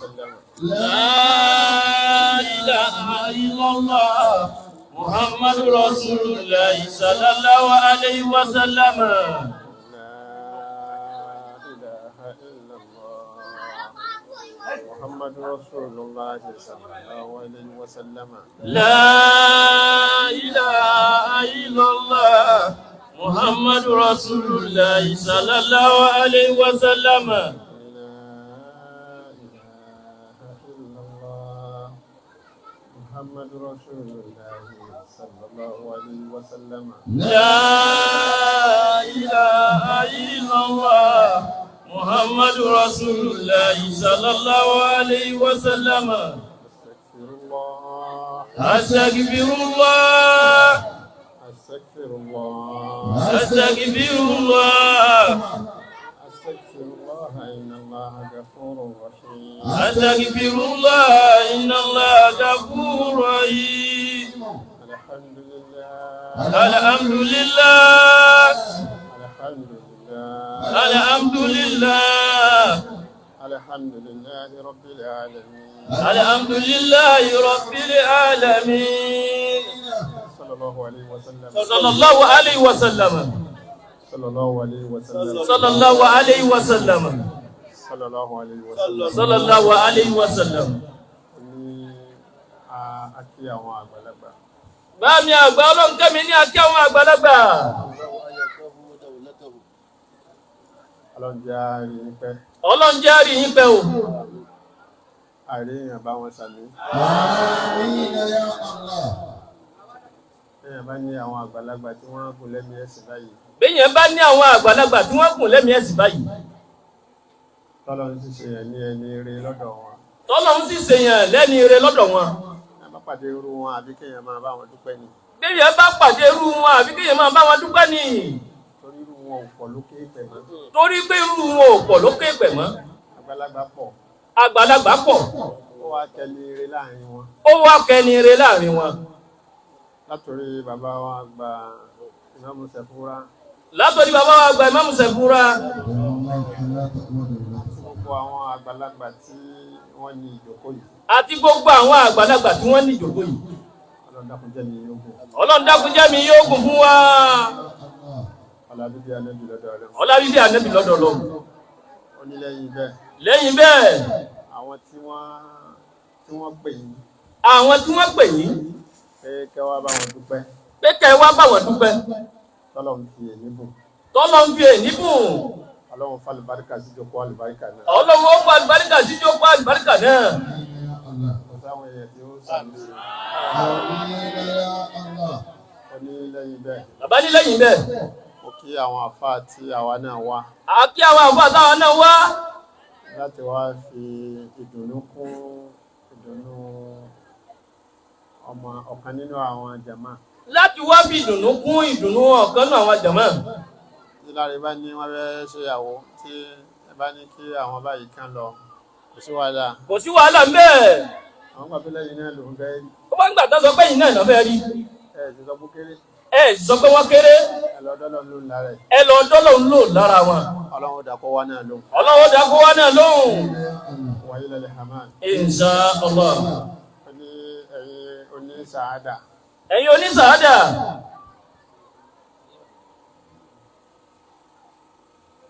وسلم. لا إله إلا الله محمد رسول الله صلى الله عليه وسلم. لا إله إلا الله محمد رسول الله صلى الله عليه وسلم. لا إله إلا الله محمد رسول الله صلى الله عليه وسلم. لا إله إلا الله محمد رسول الله صلى الله عليه وسلم. لا إله إلا الله محمد رسول الله صلى الله عليه وسلم. أستغفر الله. أستغفر الله. أستغفر الله. أستغفر الله. أستغفر الله إن الله غفور رحيم. أستغفر الله إن الله غفور رحيم. الحمد لله. الحمد لله. الحمد لله. الحمد لله. الحمد لله رب العالمين. الحمد لله رب العالمين. صلى الله عليه وسلم. صلى الله عليه وسلم. صلى الله عليه وسلم. صلى الله عليه وسلم. صلى الله عليه وسلم. صلى الله عليه وسلم. Ní a kí àwọn àgbàlagbà. Báàmì àgbà, ọlọ́nkẹ́mi ní akí àwọn àgbàlagbà. Ọlọ́run jẹ́ a rí yín pẹ́. Ọlọ́run jẹ́ rí yín pẹ́ o. Àríyàn bá wọn sàmí. آمين يا الله. Èèyàn bá ní àwọn àgbàlagbà tí wọ́n kò lẹ́mìí ẹ̀sìn báyìí, Béèyàn bá ní àwọn àgbàlagbà tí wọ́n kùn lẹ́mìí ẹ̀sìn báyìí, tọ́lọ́run sì ṣe yẹn ní ẹni rí lọ́dọ̀ wọn, tọ́lọ́run sì ṣèyàn lẹ́ni ire lọ́dọ̀ wọn, ẹ bá pàdé irú wọn àbí kéèyàn máa bá wọn dúpẹ́ ni. Béèyàn bá pàdé irú wọn àbí kéèyàn máa bá wọn dúpẹ́ ni. Torí irú wọn ò pọ̀ lókè ìpẹ̀ mọ́. Torí pé irú wọn ò pọ̀ lókè pẹ̀ mọ́. Àgbàlagbà pọ̀. Àgbàlagbà pọ̀. Ó wá kẹni ire láàrin wọn. Ó wá kẹni ire láàrin wọn. Látòrí bàbá wa àgbà, Ìmáàmù Sẹfúrà, Látọ̀dí bàbá wa àgbà, Ìmáàmù Sẹfúrà, gbogbo àwọn àgbàlagbà tí wọ́n ní ìjókòó yìí, àti gbogbo àwọn àgbàlagbà tí wọ́n ní ìjókòó yìí, Ọlọ́run dákun jẹ́ mi yóò gùn. Ọlọ́run dákun jẹ́ mi yóò gùn fún wa. Ọlá bíbí Ànábì lọ́dọ̀ Ọlọ́run. Ọlá bíbí Ànábì lọ́dọ̀ Ọlọ́run. Ó ní lẹ́yìn bẹ́ẹ̀, Lẹ́yìn bẹ́ẹ̀, àwọn tí wọ́n pè yín àwọn tí wọ́n pè yín pé kẹ́ wá bá wọn dúpẹ́, pé kẹ́ wá bá wọn dúpẹ́, tọ́lọ́run fi èyí bùn, tọ́lọ́ ń fi èní bùn, Ọlọ́run fàlùbáríkà sí jókòó àlùbáríkà náà. Ọlọ́run ó fa àlùbáríkà sí jókòó àlùbáríkà náà. Kò sáwọn èèyàn tí ó sàmì sí. Ó ní lẹ́yìn bẹ́ẹ̀, Bàbá ní lẹ́yìn bẹ́ẹ̀, mo kí àwọn àfáà tí àwa náà wá àkí àwọn àfáà táwọn náà wá láti wá fi ìdùnnú kún ìdùnnú ọmọ ọ̀kan nínú àwọn jàmá. Láti wá fi ìdùnnú kún ìdùnnú ọ̀kan náà àwọn jàmá. Tí Láre bá ní wọ́n fẹ́ ṣèyàwó, tí ẹ bá ní kí àwọn báyìí kán lọ, kò sí wàhálà. Kò sí wàhálà ń bẹ́ẹ̀. Àwọn gbà pé lẹ́yìn náà lòún fẹ́ rí. Ó bá ń gbà tán sọ pé yìí náà fẹ́ rí. Ẹ ti sọ pé kéré. Ẹ sọ pé wọ́n kéré. Ẹ lọ dọ́lọ́ ló ń lára ẹ̀. Ẹ lọ dọ́lọ̀ ń lò lára wọn. Ọlọ́run dàpọ̀ wá náà lóhùn. Ọlọ́wọ́ dákó wá náà lóhùn. Wáyé lẹ́lẹ̀ hamad. Insha Allah. Ó ní ẹ̀yin onísàádà, Ẹ̀yin onísàádà,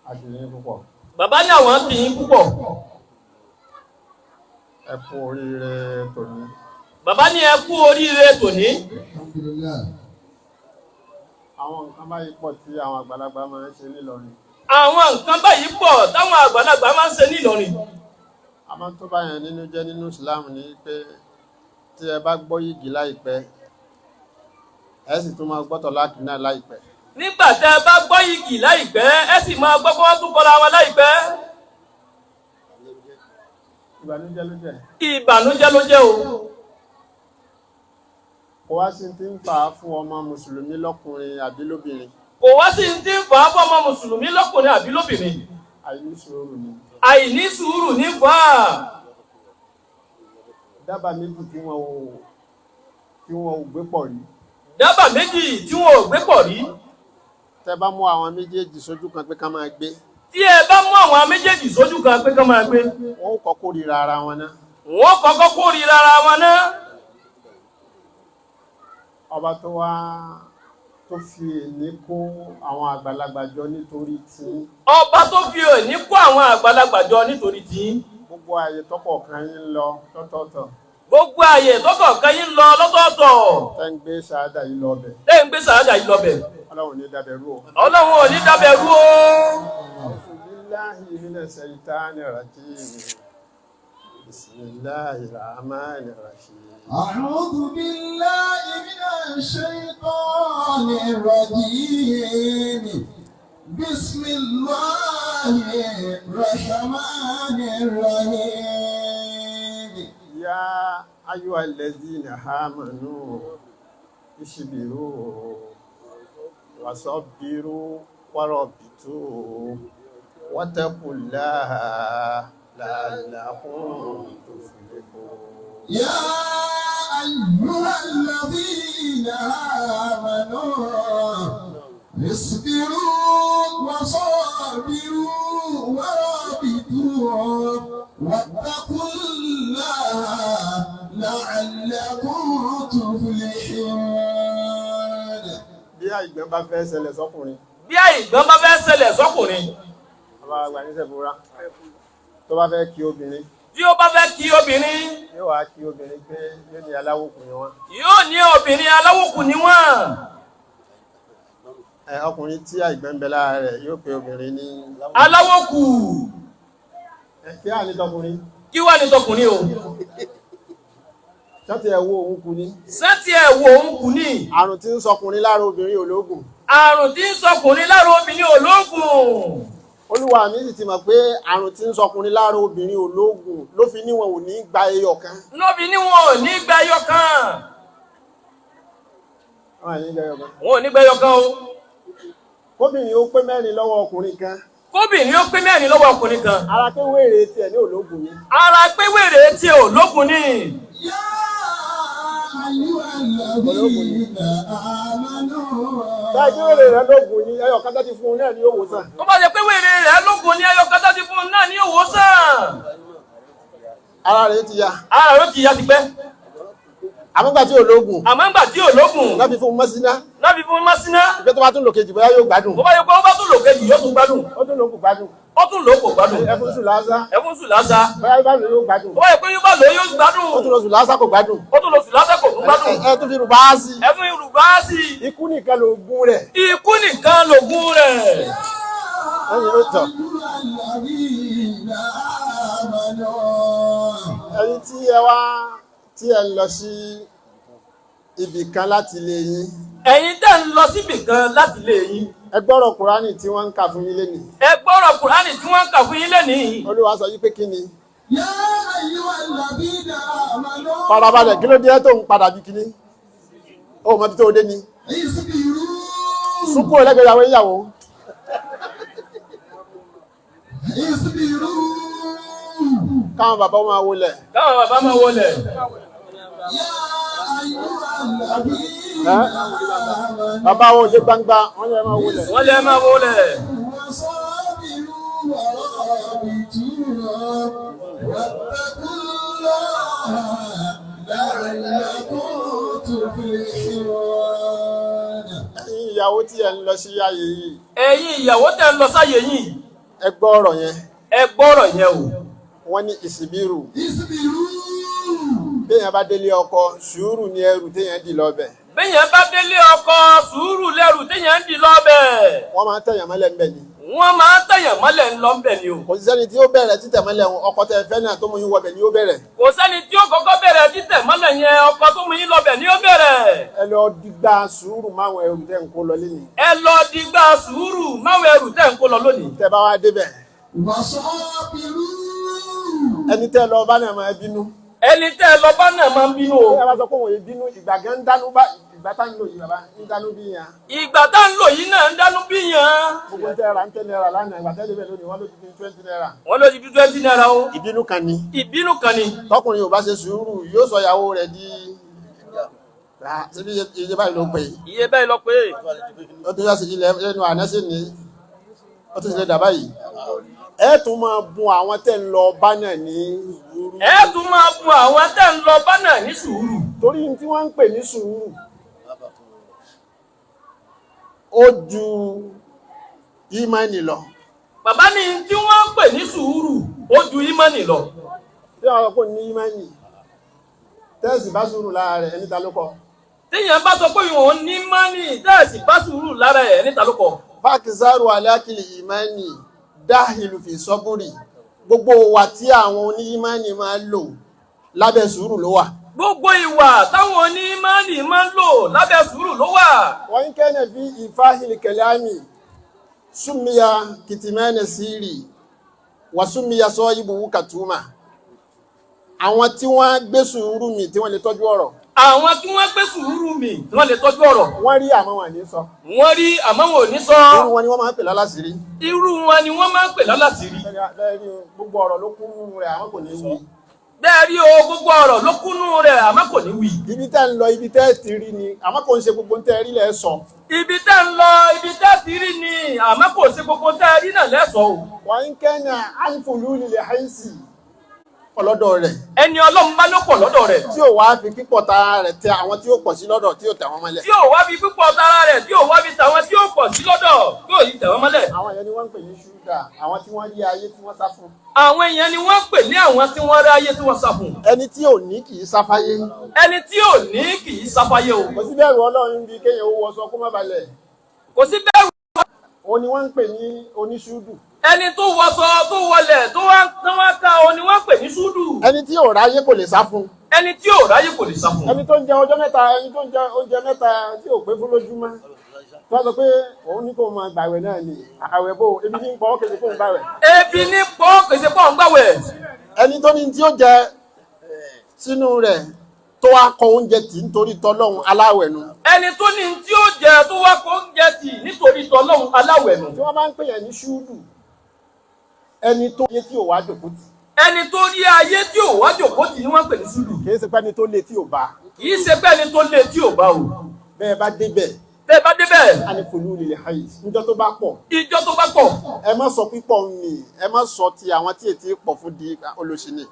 àti yín púpọ̀. Bàbá ní àwọn kì í púpọ̀. Ẹ kú oríire tòní. Bàbá ní ẹ kú oríire tòní. Àwọn nǹkan báyìí pọ̀ tí àwọn àgbàlagbà máa ń ṣe nílọrin. Àwọn nǹkan báyìí pọ̀ táwọn àgbàlagbà máa ń ṣe nílọrin. Àmọ́ tó bá yẹn nínú jẹ́ nínú Islam ní pé tí ẹ bá gbọ́ yìgì láìpẹ́, ẹ sì tún máa gbọ́tọ̀ láàkì náà láìpẹ́. Nígbà tẹ́ ẹ bá gbọ́ yìgì láìpẹ́, ẹ sì máa gbọ́ pé wọ́n tún kọra wọn láìpẹ́. Ìbànújẹ́ ló jẹ́. Ìbànújẹ́ ló jẹ́ o. Kò wá sí ti ń fà á fún ọmọ mùsùlùmí lọ́kùnrin àbí lóbìnrin. Kò wá sí ti ń fà á fọmọ mùsùlùmí lọ́kùnrin àbí lóbìnrin. Àìní sùúrù ni. Àìní sùúrù ní fà á. Dábàá méjì tí wọn ò gbé pọ̀ rí. Dábàá méjì tí wọn ò gbé pọ̀ rí. Tẹ́ bá mú àwọn méjèèjì sójú kan pé ká máa gbé, Tí ẹ bá mú àwọn méjèèjì sójú kan pé kán máa gbé, wọ́n ó kọ́ kórìíra ara wọn náà. Wọ́n kọ́kọ́ kórìíra ara wọn náà. Ọba tó wá tó fi èní kó àwọn àgbàlagbà jọ nítorí tí Ọba tó fi òní kó àwọn àgbàlagbà jọ nítorí tí gbogbo ààyè tọkọ̀ọ̀kan yín lọ lọ́tọ̀ọ̀tọ̀, gbogbo ààyè tọkọ̀ọ̀kan yín lọ lọ́tọ̀ọ̀tọ̀, tẹ́ ń gbé ṣáádà yìí lọ bẹ̀. Tẹ́ ń gbé sàádà yìí lọ bẹ̀. Ọlọ́run ní dàbẹ̀rú o. Ọlọ́run ò ní dábẹ̀ rú o. A'udhu billahi minash shaitani rajim. Bismillahir rahmanir rahim. أعوذ بالله من الشيطان الرجيم بسم الله الرحمن الرحيم. Ya ayyuhal ladzina amanu isbiru wasabbiru warabitu wattaqullaha la'allakum tuflihun. يا أيها الذين آمنوا اصبروا وصابروا ورابطوا واتقوا الله لعلكم تفلحون. Bí àìgbọ́n bá fẹ́ ṣẹlẹ̀ sọ́kùnrin, Bí àìgbọ́n bá fẹ́ ṣẹlẹ̀ sọ́kùnrin, bàbá àgbà ní sẹ̀fúra, tó bá fẹ́ kí obìnrin, tí ó bá fẹ́ kí obìnrin, yóò wá kí obìnrin pé yóò ní aláwòkùnrin wọn. Yóò ní obìnrin aláwòkù ni wọ́n. Ẹ, ọkùnrin tí àìgbọ́n ń bẹ lára rẹ̀ yóò pe obìnrin ní Aláwòkù. Ẹ, kí á ní tọkùnrin? Kí wá ní tọkùnrin o? Sọ́tì ẹ̀ wo òun kú ní. Sẹ́tì ẹ̀ wo òun kù ní. Àrùn tí ń sọkùnrin lára obìnrin ológun. Àrùn tí ń sọkùnrin lára obìnrin ológun. Olúwa mi sì ti mọ̀ pé àrùn tí ń sọkùnrin lára obìnrin ológun ló fi níwọ̀n ò ní gba ẹyọ kan. Lóbi ní wọn ò ní gba ẹyọ kan. Wọn à ní gba ẹyọ kan. Wọn ò ní gba ẹyọ kan o. Kóbìnrin ó pé mẹ́rin lọ́wọ́ ọkùnrin kan. Kóbìnrin ó pé mẹ́rin lọ́wọ́ ọkùnrin kan. Ara pé wéèrè tiẹ̀ ní ológun ni. Ara pé wèrè tí ò lókun ní. يا أيها الذين آمنوا Táyì tí wéèrè rẹ̀ lógun ni ẹyọ kan tó ti fún un náà ní òwò sàn. Tó bá jẹ́ pé wèrè rẹ̀ lókun ní ẹyọ kan tó ti fún un náà ní òwòsàn. Ara rẹ̀ ti ya. Ara rẹ̀ ti ya ti pẹ́. Àmúgbà tí ológun Àmọ́ ńgbà tí ò lókun, náà fi fún un mọ́síná. Láfi fún Másíná. Ìgbẹ́ tó bá tún lò kejì bóyá yóò gbádùn. Bó bá yẹ pé ó bá tún lò kejì yóò tún gbádùn. Ó tún lò kò gbádùn. Ó tún lò kò gbádùn. Ẹfún sùn lásán. Ẹfún sùn lásà. Bóyá bá lò yóò gbádùn. Bó bá yẹ pé yóò bá lò yóò gbádùn. Ó tún lò sùn lásán kò gbádùn. Ó tún lò sùn lásà kò tún gbádùn. Ẹ tún fi rùbá sí i. Ẹfún yorùbá sí i. Ikú nìkan lògùn rẹ̀. Ikú nìkan lògùn rẹ̀. Ẹ̀yin ló tọ̀. أيها الذين آمنوا Ẹ̀yin tí ẹ wá tí ẹ ń lọ sí ibì kan láti lé yín. Ẹ̀yin tẹ́ ń lọ síbì kan láti lé yín. Ẹ gbọ́rọ̀ Kùránì tí wọ́n ń kà fún yín lénìí. Ẹ gbọ́rọ̀ Kùránì tí wọ́n ń kà fún yín lénìí. Olúwa sọ yí pé kí ni? يا أيها الذين آمنوا Farabalẹ̀ kí ló dé tó ń padà bí kíní? Ó mọ ibi tó dé ni. اصبروا Súnkú ẹlẹ́gbẹ̀ẹ́ ìyàwó ìyàwó. اصبروا Káwọn bàbá máa wọlẹ̀. Káwọn bàbá máa wọlé. يا أيها الذين Ẹ́ آمنوا bàbá wọn ò dé gbangba, wọ́n lè máa wọlẹ̀. Wọ́n lè máa wọlé. وصابروا ورابطوا واتقوا الله لعلكم تفلحون. Ẹ̀yin ìyàwó tí ẹ ń lọ sí ayé yìí, Ẹ̀yin ìyàwó tẹ́ ń lọ sáyé yìí. ẹ gbọ́ ọ̀rọ̀ yẹn. Ẹ gbọ́rọ̀ yẹn o. Wọ́n ní ìsìbírù. اصبروا Béèyàn bá délé ọkọ, sùúrù ni ẹrù téèyàn dì lọ́bẹ̀. Béèyàn bá délé ọkọ, sùúrù lẹ́rù téèyàn ń dì lọ́bẹ̀. Wọ́n máa ń tẹ̀yàn mọ́lẹ̀ ńbẹ̀ ni. Wọ́n máa ń tẹ̀yàn mọ́lẹ̀ ńlọ ńbẹ̀ ni o. Kò sí sẹ́ni tí ó bẹ̀rẹ̀ títẹ̀ mọ́lẹ̀ wọn, ọkọ tẹ fẹ́ náà tó mú yín wọbẹ̀ ni ó bẹ̀rẹ̀. Kò sẹ́ni tí ó kọ́kọ́ bẹ̀rẹ̀ títẹ̀ mọ́lẹ̀ yẹn, ọkọ tó mú yín lọ́bẹ̀ ni ó bẹ̀rẹ̀. Ẹ lọ dígbà sùúrù máwọn ẹrù tẹ́ ń kó lọ lénìí. Ẹ lọ dìgbà sùúrù máwọn ẹrù tẹ́ ń kó lọ lónìí. Tẹ́ bá wá débẹ̀, وصابروا ẹni tẹ́ lọ bá náà máa bínú. Ẹni tẹ́ ẹ lọ bá náà máa ń bínú o. Bí ẹ bá sọ pé òun yìí bínú, ìgbà gan ń dánú bá ìgbà tá ń lò yìí bàbá ń dánú bí yàn. Ìgbà tá ń lò yìí náà ń dánú bí yàn. Gbogbo tẹ́ ra ń 10 naira lánàá, ìgbà tẹ́lẹ̀ bẹ́ẹ̀ lónìí wọ́n ló ti di 20 naira. Wọ́n ló ti di 20 naira o. Ìbínú kan ni. Ìbínú kan ni. Tọkùnrin ò bá ṣe sùúrù yóò sọ ìyàwó rẹ̀ di síbi iye báyìí ló pè é. Iye bẹ́ẹ̀ lọ pé. Ó tún yàtọ̀ ilẹ̀ ẹnu àná sí ni. Ó tún ti lè dà báyìí. Ẹ tún máa bun àwọn tẹ́ ń lọ bá náà ní Ẹ tún máa bun àwọn tẹ́ ń lọ bá náà ní sùúrù. Torí tí wọ́n ń pè ní sùúrù ó ju ìmánì lọ. Bàbá ní tí wọ́n ń pè ní sùúrù ó ju ìmánì lọ. Tí wọ́n kò ní ìmánì, tẹ́ẹ̀sì bá sùúrù lára rẹ̀, ẹni ta ló kọ? Téèyàn bá sọ pé òun ní mánì, tẹ́ẹ̀sì bá sùúrù lára ẹ̀, níta ló kọ? Fákizáru alákìlì ìmánì dáhìlù fi sọ́búrì. Gbogbo wa tí àwọn oníìmánì máa lò, lábẹ́ sùúrù ló wà. Gbogbo ìwà táwọn onímánì máa ń lò, lábẹ́ sùúrù ló wà. Wọ́n ń kẹ́nẹ̀ fi ìfáhìlì kẹlẹ́àmì súnmíya kìtìmẹ́nì sírì wà súnmíya sọ ibùwú kàtúmà. Àwọn tí wọ́n gbé sùúrù mi, tí wọ́n lè tọ́jú ọ̀rọ̀. Àwọn tí wọ́n gbé sùúrù mì, tí wọ́n lè tọ́jú ọ̀rọ̀. Wọ́n rí, àmọ́ wọn ní sọ. Wọ́n rí, àmọ́ wọn ò ní sọ. Irú wọn ni wọ́n máa ń pè lálásìírí. Irú wọn ni wọ́n máa ń pè lálàsírí. Bẹ́ẹ̀ rí o, gbogbo ọ̀rọ̀ ló kún rẹ̀, àwọn kò ní wí. Bẹ́ẹ̀ rí o, gbogbo ọ̀rọ̀ ló kúnnú rẹ̀, àmọ́ kò ní wí. Ibi tẹ́ ń lọ, ibi tẹ́ ti rí ni, àmọ́ kò ń ṣe gbogbo tẹ́ rí lẹ́ sọ. Ibi tẹ́ ń lọ, ibi tẹ́ ti rí ni, àmọ́ kò ṣe gbogbo tẹ́ rí náà lẹ́sọ̀ọ́ o. Wọ́n ń kẹ́nà alifulu lílẹ̀ haisi ọlọ́dọ̀ rẹ̀. Ẹni Ọlọ́run bá ló pọ̀ lọ́dọ̀ rẹ̀. Tí ò wá fi pípọ̀ tara rẹ̀ tẹ àwọn tí ó pọ̀ sí lọ́dọ̀, tí ó tẹ̀ wọ́n mọ́lẹ̀. Tí ò wá fi pípọ̀ tara rẹ̀, tí ò wá fi tàwọn tí ó pọ̀ sí lọ́dọ̀, tí ò yí tẹ̀ wọ́n mọ́lẹ̀. Àwọn yẹn ni wọ́n ń pè ní ṣúgà, àwọn tí wọ́n rí ayé tí wọ́n sá fún. Àwọn èèyàn ni wọ́n pè ní àwọn tí wọ́n rí ayé tí wọ́n sá fún. Ẹni tí ò ní kì í sáfáyé. Ẹni tí ò ní kì í sáfáyé o. Kò sí bẹ̀rù Ọlọ́run bíi kéèyàn ó wọṣọ kó má balẹ̀. Kò sí bẹ́ẹ̀. Òun ni wọ́n ń pè ní oníṣúdù. Ẹni tó wọṣọ tó wọlẹ̀ tó wá ká o ni wọ́n pè ní súdù. Ẹni tí ò ráyé kò lè sá fún. Ẹni tí ò ráyè kò lè sá fún. Ẹni tó ń jẹ ọjọ́ mẹ́ta, ẹni tó ń jẹ oúnjẹ mẹ́ta tí ò pé fún lójúmọ́, tó wá sọ pé òun ní kó máa gbàwẹ̀ náà ni, àwẹ̀ bò, ebi ní pọ̀ kejì fóun gbàwẹ̀. Ebi ní pọ́ kèsè pọ̀ ń gbàwẹ̀. Ẹni tó ní tí ó jẹ sínú rẹ̀, tó wá kọ oúnjẹ tì nítorí tọlọ́hun, aláwẹ̀ nu. Ẹni tó ní tí ó jẹ, tó wá kó ń jẹ tì nítorí tọlọ́hun, aláwẹ̀ nù. Tí wọ́n bá ń pè yẹn ní ṣúdù, ẹni tó yẹ tí ò wá jòkó tì. Ẹni tó rí ayé tí ò wá jòkó tì ní wọ́n pè ní súdù. Kì í ṣe pé ẹni tó lé tí ò bá. Kì í ṣe pé ẹni tó lé tí ò bá o. Bẹ́ẹ̀ bá débẹ̀, Bẹ́ẹ̀ bá débẹ̀, a ní fòlú lè hayi níjọ́ tó bá pọ̀. Ìjọ tó bá pọ̀. Ẹ má sọ pípọ̀ ní, ẹ má sọ ti àwọn tí ètí pọ̀ fún di olóṣì ni.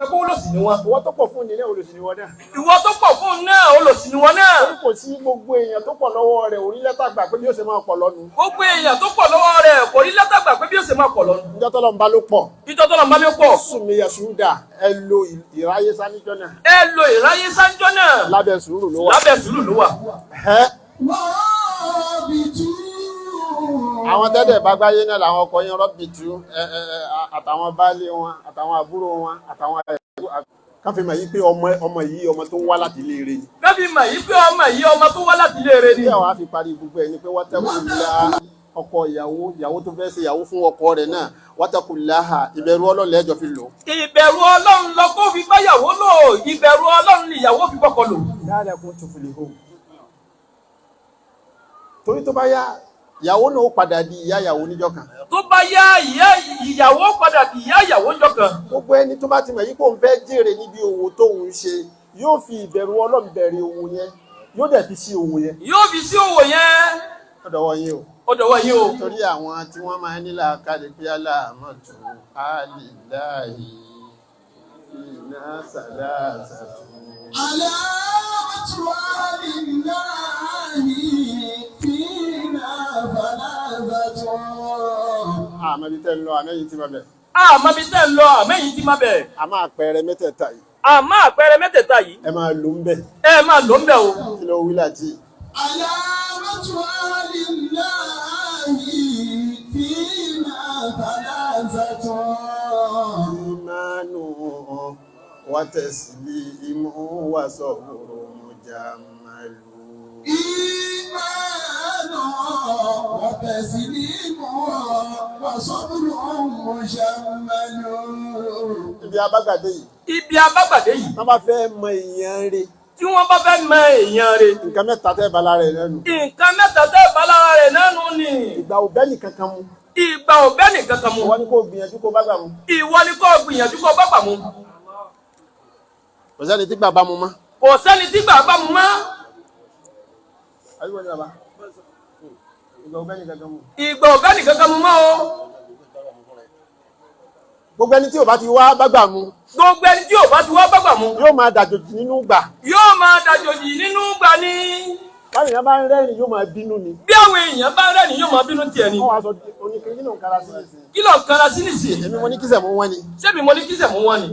Ẹ kó olóṣì ni wọn. Ìwọ tó pọ̀ fún ní ilé, olóṣì ni wọ́n náà. Ìwọ tó pọ̀ fún náà, olóṣì ni wọn náà. Torí kò sí gbogbo èèyàn tó pọ̀ lọ́wọ́ rẹ̀ orí lẹ́tà gbà pé bí ó ṣe máa pọ̀ lọ́nu. Gbogbo èèyàn tó pọ̀ lọ́wọ́ rẹ̀ kò rí lẹ́tà gbà pé bí ó ṣe máa pọ̀ lọ́nu. Níjọ́ tọ́lọ́ ń bá ló pọ̀. Ìjọ tó lọ máa ló pọ̀. Sùnmi yasuda, ẹ lo ìráyé sáníjọ́ náà. Ẹ lo ìráyé sáńjọ́ náà. Lábẹ́ sùúrù ló wà. Lábẹ́ sùúrù ló wà. Ẹ́ àwọn tẹ́tẹ̀ bá gbáyé náà làwọn ọkọ yẹn rọ́bì tú ẹ ẹ ẹ àtàwọn baálé wọn, àtàwọn àbúrò wọn, àtàwọn ẹ̀kú kán fi mọ̀ yí pé ọmọ yìí, ọmọ tó wá láti ilé rẹ̀ ni. Káfí mọ̀ yí pé ọmọ yìí, ọmọ tó wá láti ilé rẹ̀ ni. Bí àwọn á fi parí gbogbo ẹ̀ ni pé wọ́tẹ́kùnlá, ọkọ ìyàwó, ìyàwó tó fẹ́ ṣe ìyàwó fún ọkọ rẹ̀ náà, wọ́tẹ́kùnláhà, ìbẹ̀rù Ọlọ́run lẹ́jọ́ fi lò. Ìbẹ̀rù Ọlọ́run lọ kó fi báyàwó lò, ìbẹ̀rù Ọlọ́run ni ìyàwó fi bọ́kọ lò. Dáadáa kún tó fi lè hó. Torí tó bá yá, ìyàwó náà ó padà di ìyá ìyàwó níjọ́ kan. Tó bá yá, ìyá ìyàwó padà di ìyá ìyàwó ńjọ́ kan. Gbogbo ẹni tó bá ti mọ̀ yí pé òun fẹ́ jèrè níbi òwò tóun ń ṣe, yóò fi ìbẹ̀rù Ọlọ́run bẹ̀rẹ̀ òwò yẹn, yóò dẹ̀ fi sí òwò yẹn. Yóò fi sí òwò yẹn. Ọ̀dọ̀ wọ̀nyí o. Ó dọ̀wọ́ yín o. Torí àwọn tí wọ́n máa ń nílà kalẹ̀ pé aláàmọ̀tò àlìláì iná sàlásàtò. علامة أهل الله فينا ثلاثة. Àmọ́ ibi tẹ́ ń lọ, àmẹ́yìn tí máa bẹ̀. Àmọ́ bí tẹ́ ń lọ, àmẹ́yìn tí má bẹ̀. A máa pẹ̀rẹ̀ mẹ́tẹ̀ẹ̀ta yìí. Àmọ́ àpẹẹrẹ mẹ́tẹ̀ẹ̀ta yìí. Ẹ máa lò ń bẹ̀. Ẹ máa lò ń bẹ̀ o. Kí ló wí láti? علامة أهل الله فينا ثلاثة. Ìmánu wàtẹ̀sílì imú wàsọ̀rọ̀ mujamalu. إيمان وتسليم وصبر مجمل. Ibi abágbàdé yìí. Ibi abágbàdé yìí. Wọ́n bá fẹ́ mọ èèyàn rẹ̀. Tí wọ́n bá fẹ́ mọ èèyàn rẹ̀. Nǹkan mẹ́ta tẹ́ bá lára ẹ̀ lẹ́nu. Nǹkan mẹ́ta tẹ́ bá lára rẹ̀ nánu ni. Ìgbà ò bẹ́ẹ̀ nìkan kan mu. Ìgbà ò bẹ́ẹ̀ nìkan kan mu. Ìwọ ni kò gbìyànjú kó bá gbà mu. Ìwọ ni kò gbìyànjú kó bá gbà mu. Kò sẹ́ni tí gbà bá mu mọ́. Kò sẹ́ni tí gbà bá mu mọ́. Ayé wọ́n ní bàbá. Ìgbà ò bẹ́ni kankan mu. Ìgbà ò bẹ́ni kankan mu mọ́ o. Gbogbo ẹni tí ò bá ti wá bágbà mu, Gbogbo ẹni tí ò bá ti wá bágbà mu, yóò máa dàjòjì nínú gbà. Yóò máa dàjòjì nínú gbà ní. Báwo èèyàn bá ń rẹ́rìn, yóò máa bínú ni. Bí àwọn èèyàn bá rẹ́rìn, yóò máa bínú tiẹ̀ ni. Wọ́n wá sọ oníkiri nínú kára sí ìsìn. Kí ló kanra sí nìsín? Èmi mo ní kísẹ̀ mú wọn ni. Ṣébi mo ní kíṣẹ̀ mú wọn ni?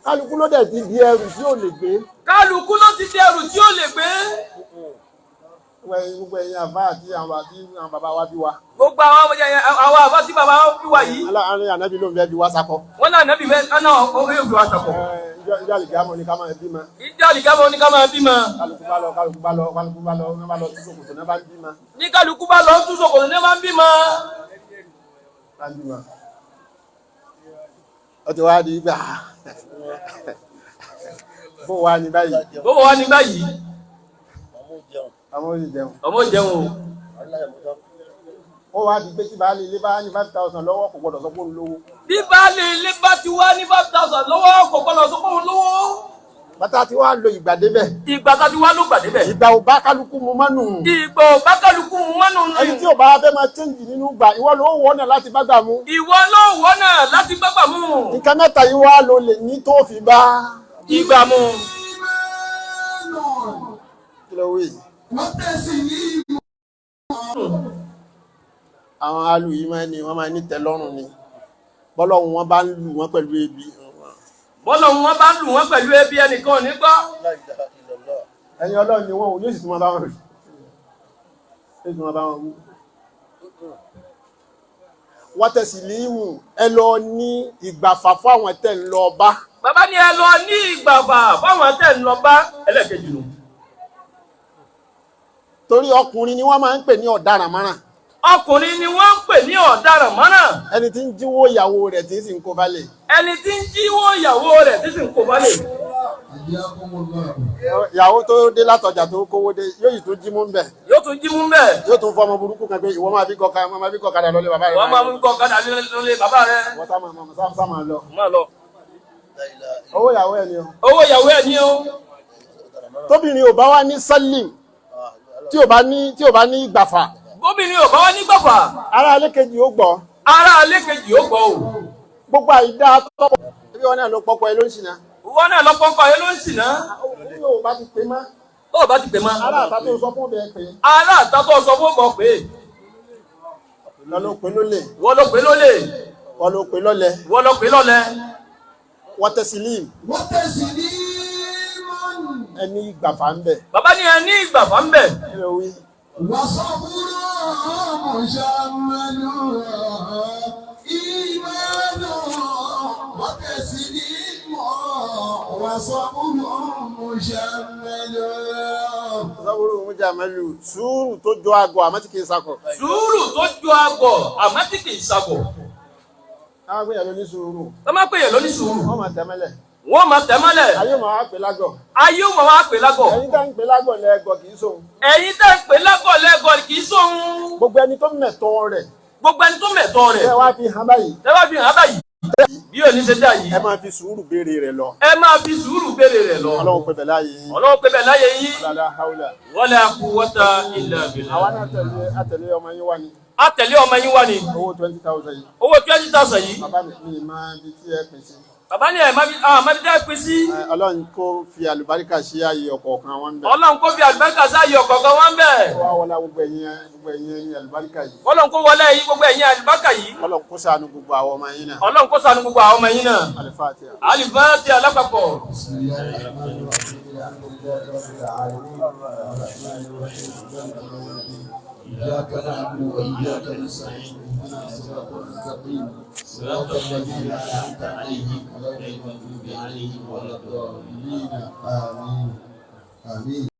Kálukú ló dẹ̀ ti di ẹrù tí ò lè gbé. Kálukú ló ti di ẹrù tí ó lè gbé. Gbogbo ẹ̀yin àfá àti àwọn bàbá wa bí wa. Gbogbo àwọn ọmọ yẹn, àwọn àbá tí bàbá bí wa yìí, Aláàárín ànábì ló ń fẹ́ bí wá sakọ. wọn náà nàbí fẹ́ ọ̀nà yóò fi wá sàkọ̀. Ìjọ àlìkámọ̀ ni ká máa bímọ. Ìjọ àlìkámọ̀ ní ká máa bímọ. Kálukú bá lọ, kálukú bá lọ, kálukú bá lọ, wọ́n bá lọ tú ṣòkòtò náà bá ń bímọ. Ní kálukú bá lọ tún ṣòkòtò ní máa ń bímọ. Bá ń bímọ. Ó ti wá di gbà. Bó wá ní báyìí? Bó wà ní báyìí? Àwọn oṣù jẹun. Ọmọ jẹun o. Ó wá di pé tí baálé ilé bá ní 5,000 lọ́wọ́, kò gbọdọ̀ sọ pé òun lówó. Bí baálé ilé bá ti wá ní 5,000 lọ́wọ́, kò gbọ́dọ̀ sọ pé òun lówó. Bàtà tí wàá lo ìgbà débẹ̀. Ìgbà tá ti wá ló gbà débẹ̀. Ìgbà ò bá kálukú mu mọ́nù. Ìgbà ò bá kálukú mọ́nù. Ẹni tí ò bá fẹ́ máa change nínú gbà, ìwọ ló wọ́nà láti bá gbà mú. Ìwọ ló wọ́nà láti gbàgbà mú. Nǹkan mẹ́ta yìí wá ló lè ní tó fi bá ìgbà mú. Kí ló wí? وتسليم. Àwọn alu yìí máa ní wọ́n máa ní tẹ́lọ́rùn ni. Bọ́lọ́hun wọn bá ń lù wọ́n pẹ̀lú ebi. Bọ́lọ̀ wọn bá lù wọ́n pẹ̀lú ebi, ẹnìkan ò ní gbọ́. Ẹ̀yin Ọlọ́run ni wọ́n ò yóò sì tún máa bá wọn rí. Yóò sì tún máa bá wọn wí. Wọ́n tẹ̀sí líìmù, ẹ lọ ní ìgbàfà fún àwọn tẹ̀ ń lọ bá. Bàbá ní ẹ lọ ní ìgbàfà fáwọn tẹ̀ ń lọ bá, ẹlẹ́kejì nù. Torí ọkùnrin ni wọ́n máa ń pè ní ọ̀daràn márùn. Ọkùnrin ni wọ́n ń pè ní ọ̀daràn mọ́nà. Ẹni tí ń jíwó ìyàwó rẹ̀ tí ń sì ń kó balẹ̀. Ẹni tí ń jíwó ìyàwó rẹ̀ tí sì ń kó balẹ̀. حياكم الله. Ìyàwó tó dé látọjà tó kówó dé, yóò yìí tó jí mú ń bẹ̀. Yóò tún jí mú bẹ́ẹ̀. Yóò tún fọmọ burúkú kan pé ìwọ máa fi kọkadà lọlé bàbá rẹ̀. Wọ́n máa ń kọ́ ọ̀kadà lólè bàbá rẹ̀. Wọ́n sá máa sá máa lọ. Máa lọ. Owó ìyàwó ẹ̀ ni o. Owó ìyàwó ẹ̀ ní o. Tóbìnrin ò bá wá ní sálìm, tí ò bá ní ìgbàfà, Gómìnà ò bá wá nígbàfà, ará ilé kejì ó gbọ́. Ará ilé kejì ó gbọ́ o. Gbogbo àìdá tọ́pọ̀ ẹbí wọn náà ló pọ́pọ́ ẹ ló ń ṣìnà. Wọn náà lọ́pọ̀ ẹ ló ń ṣìnà. Ó bá ti pè mọ́. Tó o bá ti pè mọ́. Ará àtà tó sọ fún ọbẹ̀ pé. Ará àtà tó sọ fún ọmọ pé. Lọ ló pè lólè. Wọ́n ló pè lólè. Wọ́n ló pè lọ́lẹ̀. Wọ́n ló pè lọ́lẹ̀. Wọ́n tẹ̀sílìm. وتسليم. Ẹni ìgbàfà ń bẹ̀. Bàbá ní ẹni ìgbàfà ń bẹ̀. Kí ló wí? وصبر مشمل، إيمان وتسليم وصبر مشمل. Sọ́wọ́rò mú jàmẹ́lú sùúrù tó jọ àgọ́ àmọ́ tí kì í sakọ̀. Sùúrù tó jọ àgọ̀ àmọ́ tí kì í sakọ̀. Àwọn agbóyè ló ní sùúrù. Tó máa pè yàn lóní sùúrù, Wọ́n máa tẹ̀mẹ́lẹ̀. Wọ́n máa tẹ̀ mọ́lẹ̀. Ayé máa wá pè lágọ̀. Ayé wọn wá pè lágọ̀. Ẹ̀yin tá ń pè lágọ̀ lẹ́gọ̀ kì í sóhun. Ẹ̀yin tẹ́ ń pè lágọ̀ lẹ́gọ̀ kì í sóhun. Gbogbo ẹni tó mẹ̀tọ́ rẹ̀. Gbogbo ẹni tó mẹ̀tọ́ rẹ̀. Ẹ wá fi hàn báyìí. Ẹ wá fi hàn báyìí. Bí òní ṣe dá yìí. Ẹ máa fi sùúrù béèrè rẹ̀ lọ. Ẹ máa fi sùúrù béèrè rẹ̀ lọ. Ọlọ́run pè bẹ̀ láàyè yín. Ọlọ́run pè bẹ̀ láyé yín. Lálá haúlà. Wala quwwata illa billah. Àwa náà tẹ̀lé àtẹ̀lé ọmọ yín wá ni. A tẹ̀lé ọmọ yín wá ni. Owó 20,000 yìí. Owó 20,000 yìí. Bàbá mi mi máa bi tí ẹ pín sí. Bàbá ní ẹ̀ má fi dá pín sí. Ọlọ́run kó fi àlùbáríkà sí ààyè ọ̀kọ̀ọ̀kan wọn bẹ̀. Ọlọ́run kó fi àlùbáríkà sáàyè ọ̀kọ̀ọ̀kan wọn bẹ̀. Wá wọlá gbogbo ẹ̀yin ẹ̀yin àlùbáríkà yìí. Ọlọ́run kó wọlé yìí gbogbo ẹ̀yin àlùbáríkà yìí. Ọlọ́run kó ṣàánú gbogbo àwọn ọmọ yín náà. Ọlọ́run kó ṣàánú gbogbo àwọn ọmọ yín náà. Àlùfáàtíà. Àlùfáàtíà alápapọ̀. بسم الله الرحمن الرحيم، الحمد لله رب العالمين، الرحمن الرحيم، مالك يوم الدين، إياك نعبد وإياك نستعين، اهدنا الصراط المستقيم، صراط الذين أنعمت عليهم غير المغضوب عليهم ولا الضالين، آمين آمين.